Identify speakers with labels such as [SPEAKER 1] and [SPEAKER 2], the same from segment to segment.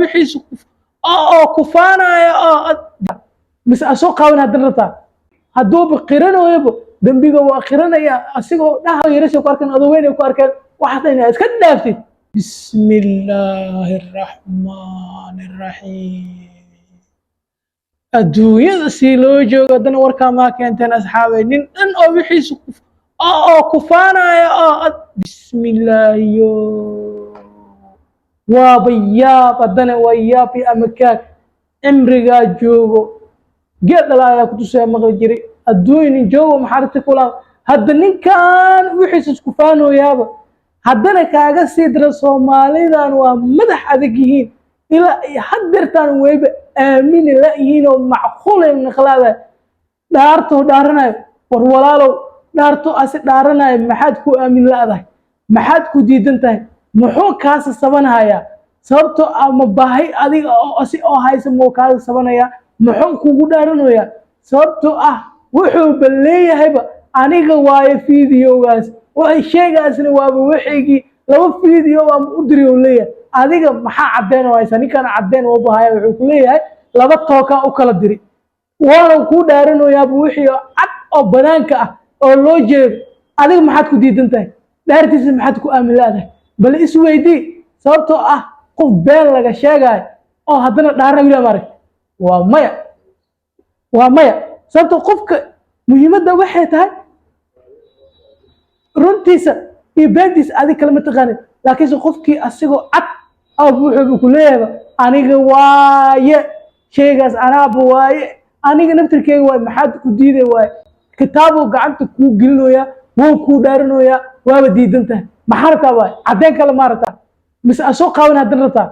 [SPEAKER 1] wixiisa oo kufaanaya oo mise asoo qaawan haddana rabtaa. Hadduuba qiranooyaba dembiga waa qiranaya, asigoo dhaha yarasha ku arkeen, adoo weyn ay ku arkeen, waxaas dhan inaad iska dhaaftid. Bismi illaahi araxmaani araxiim. Adduunyada si loo joogo haddana warkaa maa keenteen, asxaabay? Nin dhan oo wixiisa oo kufaanaya oo bismillaahiyo, waaba yaab. Haddana waa yaab iyo amakaag. Cimrigaa joogo geed dhala ayaa kutusaya maqli jiray. Adduunya nin joogo maxaa ragta kula hadda ninkan wixiisa isku faanoyaaba haddana kaaga sii dira. Soomaalidan waa madax adag yihiin, ilaa iyo haddeertaan wayba aamini la yihiin oo macquulay naqlaada dhaartoo dhaaranayo. War walaalow, dhaarto asi dhaaranayo maxaad ku aamin la'dahay? Maxaad ku diidan tahay? Muxuu kaasa sabanahayaa? Sababtoo ah ma baahi adiga oo asi oo haysa muu kaasa sabanayaa? Muxuu kugu dhaaranayaa? Sababtoo ah wuxuuba leeyahayba aniga waayo videogaas, waxay sheegaasna waaba waxaygii, laba video aan u diri oo leeyahay. Adiga maxaa caddeyn oo haysa? Ninkan caddeyn oo bahaya wuxuu ku leeyahay laba tookaa u kala diri, waana kuu dhaaranayaaba wixii oo cad oo banaanka ah oo loo jeedo. Adiga maxaad ku diidan tahay? Dhaartiisa maxaad ku aamin la'dahay? Bal isweydii. Sababtoo ah qof been laga sheegayo oo haddana dhaarana wili ma arag. Waa maya, waa maya. Sababtoo qofka muhiimadda waxay tahay runtiisa iyo beentiisa adig kalama taqaanin, laakiinse qofkii asigoo cad oo wuxuu ku leeyahayba aniga waaye shaygaas, anaaba waaye, aniga naftirkeyga waaye, maxaad ku diiday? Waaye kitaabuu gacanta kuu gelinoyaa, wuu kuu dhaarinoyaa, waaba diidan tahay. Maxaa rabtaa? Waaye caddeyn kale maa rabtaa mise asoo qaawan haddana rabtaa?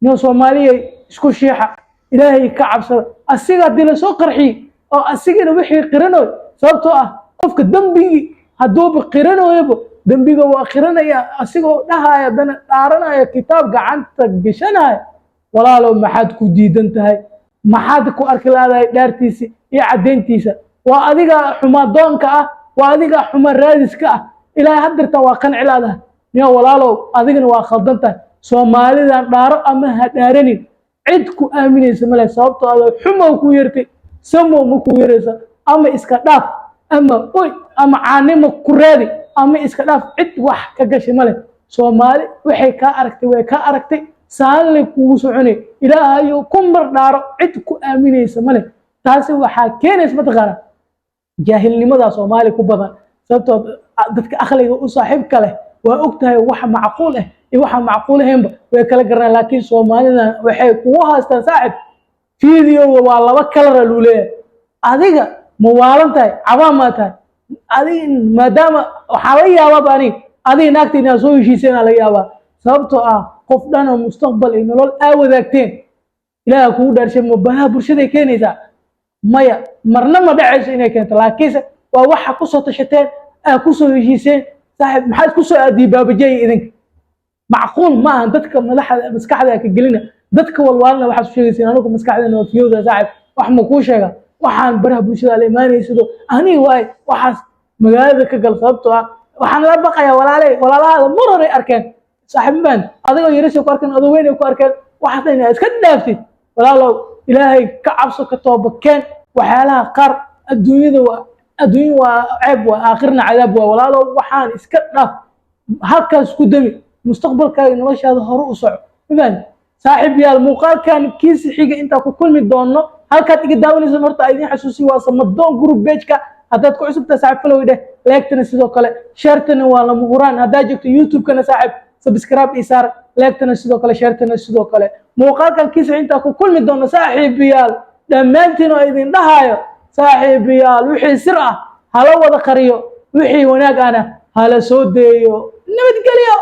[SPEAKER 1] Nio Soomaaliyay, isku shiixa, Ilaahay ka cabsada. Asiga haddii lasoo qarxiyey oo asigana wixii qiranoy, sababtoo ah qofka dembigii hadduuba qiranooyaba dembiga waa qiranaya, asigoo dhahaya haddana dhaaranaya, kitaab gacanta gashanaya. Walaalow, maxaad ku diidan tahay? Maxaad ku arki laadahay dhaartiisa iyo caddeyntiisa? Waa adiga xumadoonka ah, waa adiga xuma raadiska ah. Ilaahay haddirtan waa qanci laadahay. Niyo walaalow, adigana waa khaldan tahay. Soomaalidan dhaaro ama ha dhaaranin, cid ku aaminaysa male. Sababtoo adoo xumow ku yeertay, samow ma ku yeeraysa. Ama iska dhaaf ama oy ama caanimo ku raadi ama iska dhaaf, cid wax ka gashay male. Soomaali waxay kaa aragtay way kaa aragtay, saanlay kugu soconay. Ilaahayo ku mar dhaaro, cid ku aaminaysa male. Taasi waxaa keenaysa mataqaana jaahilnimada Soomaali ku badan. Sababtoo dadka aqliga u saaxiibka leh waa og tahay waxa macquul ah iyo waxa macquul ahaynba way kala garanaan, laakiin Soomaalida waxay kugu haystaan, saaxib, videoga waa laba kalara luu leeyahay. Adiga ma waalan tahay? Cabaan maa tahay adiga? Maadaama waxaa laga yaabaaba aniga adiga naagta inaad soo heshiiseen aa laga yaabaa. Sababtoo ah qof dhan oo mustaqbal iyo nolol aa wadaagteen, Ilaaha kugu dhaarshay, ma baraha bulshaday keenaysaa? Maya, marna ma dhacayso inay keento. Laakiinse waa waxa kusoo tashateen, aa kusoo heshiiseen. Saaxib, maxaad kusoo aadiyey baabajey idinka? Macquul ma ahan. Dadka madaxda maskaxda ka gelina, dadka walwaalna waxaad u sheegaysiin. Anigu maskaxdana waa fiyowda, saaxib. Wax ma kuu sheega? Waxaan baraha bulshada la imaanaysido aniga waay waxaas magaalada ka gal. Sababtoo ah waxaan la baqayaa walaaley, walaalahaada mar horay arkeen, saaxiib maan. Adigoo yarashay ku arkeen, adoo weyn ay ku arkeen, waxaas dhan inaad iska dhaaftid. Walaalow, Ilaahay ka cabso, ka toobakeen waxyaalaha qaar. Adduunyada waa adduunya, waa ceeb, waa aakhirna cadaab waa. Walaalow, waxaan iska dhaaf, halkaas ku dami mustaqbalkaaga, noloshaada hore u soco. Mafahant, saaxiib yaal? Muuqaalkan kiisi xiga intaa ku kulmi doono, halkaad iga daawanaysan horta idiin xasuusiy, waa Samadoon Group page-ka. Haddaad ku cusubtahay, saaxiib, follow dheh, like-tana sidoo kale, share-tana waa lama huraan. Haddaad joogto YouTube-kana, saaxiib, subscribe ii saar, like-tana sidoo kale, share-tana sidoo kale. Muuqaalkan kiisi intaa ku kulmi doono, saaxiibayaal, dhammaantiin oo idin dhahayo, saaxiibayaal, wixii sir ah hala wada qariyo, wixii wanaag ahna hala soo deeyo. Nabadgelyo.